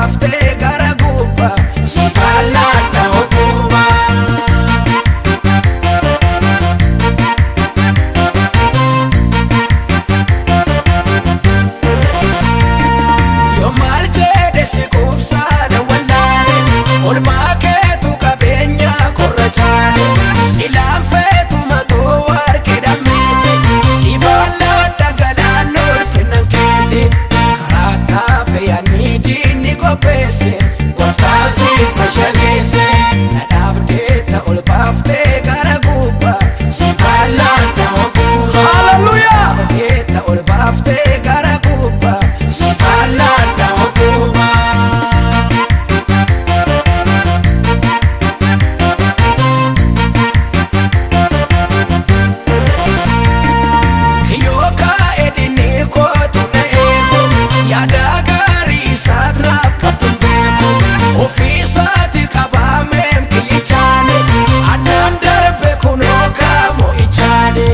baaftee gara gubbaa si faallaadha ogummaa. Yoo maal jedhe si quubsaadha wallaale olmaa keetu qabeenya korra caale silaan feetu matoo warqee dhammeeti si faallaadha galaanni ulfinnan keeti karaa taafe yaadni diinni qopheesse gooftaa si fashaleesse na dhaabdee ta ol baaftee gara gubbaa si faallaadha ogummaa. Hallelujah. Ta ol baaftee gara gubbaa si faallaadha ogummaa. Kiyyoo kaa'e dinni kootu na eegu yaada gaarii isaat naaf qabdu beeku ofiisaati qabaameem kiyyichaani annaan darbe kunoo kaamoo ichaani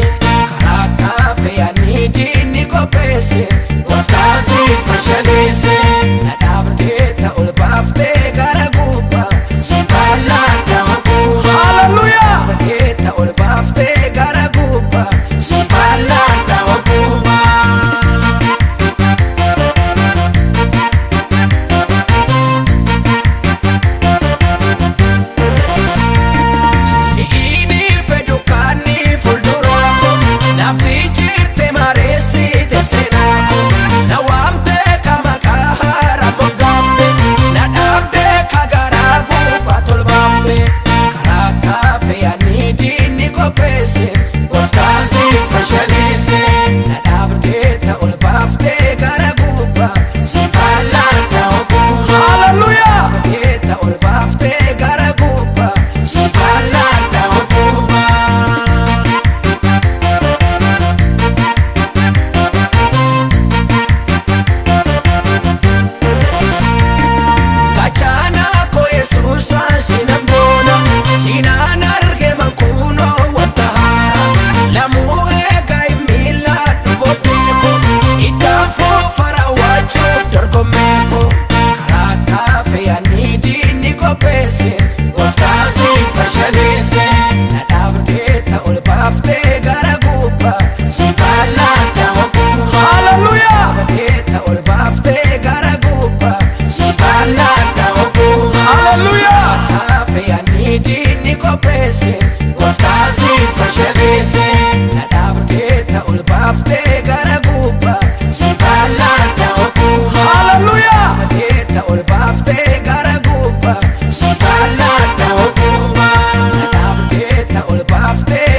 karaa taafe yaadni diinni qopheesse gooftaa si fashaleesse na dhaabdee ta ol baaftee gara gubbaa si faallaadha ogummaa. Hallelujah. Ta ol baaftee gara gubbaa si faallaadha ogummaa. Si'ini fedhu kaanni fuuldura koo naaf jijjiirte mareessite seenaa koo na waamte ka maqaa haaraa moggaafte na dhaabde ka garaa gubbaa tolbaafte karaa taafe yaadni diinni qopheesse gooftaa si fashaleesse na dhaabde ta ol baaftee gara gubbaa si faallaadha ogummaa. Hallelujah. Ta ol baaftee gara gubbaa si faallaadha ogummaa. Gachaana koo Yesuusaan sinan boona sinaan arge mankuunoo wanta haara lamuu eega miila dhubooteeko ittaan foofara waachuuf dorgommeeko karaa taafe yaadni diinni qopheesse gooftaa si fashaleesse na dhaabdee ta ol baaftee gara gubbaa si faallaadha ogummaa. Hallelujah. Ta ol baaftee gara gubbaa si faallaadha ogummaa. Hallelujah. Taafe yaadni diinni qopheesse gooftaa si fashaleesse na dhaabdee ta ol baaftee gara gubbaa si faallaadha ogummaa. Hallelujah. Ta ol baaftee gara gubbaa si faallaadha ogummaa. Na dhaabdee ta ol baaftee.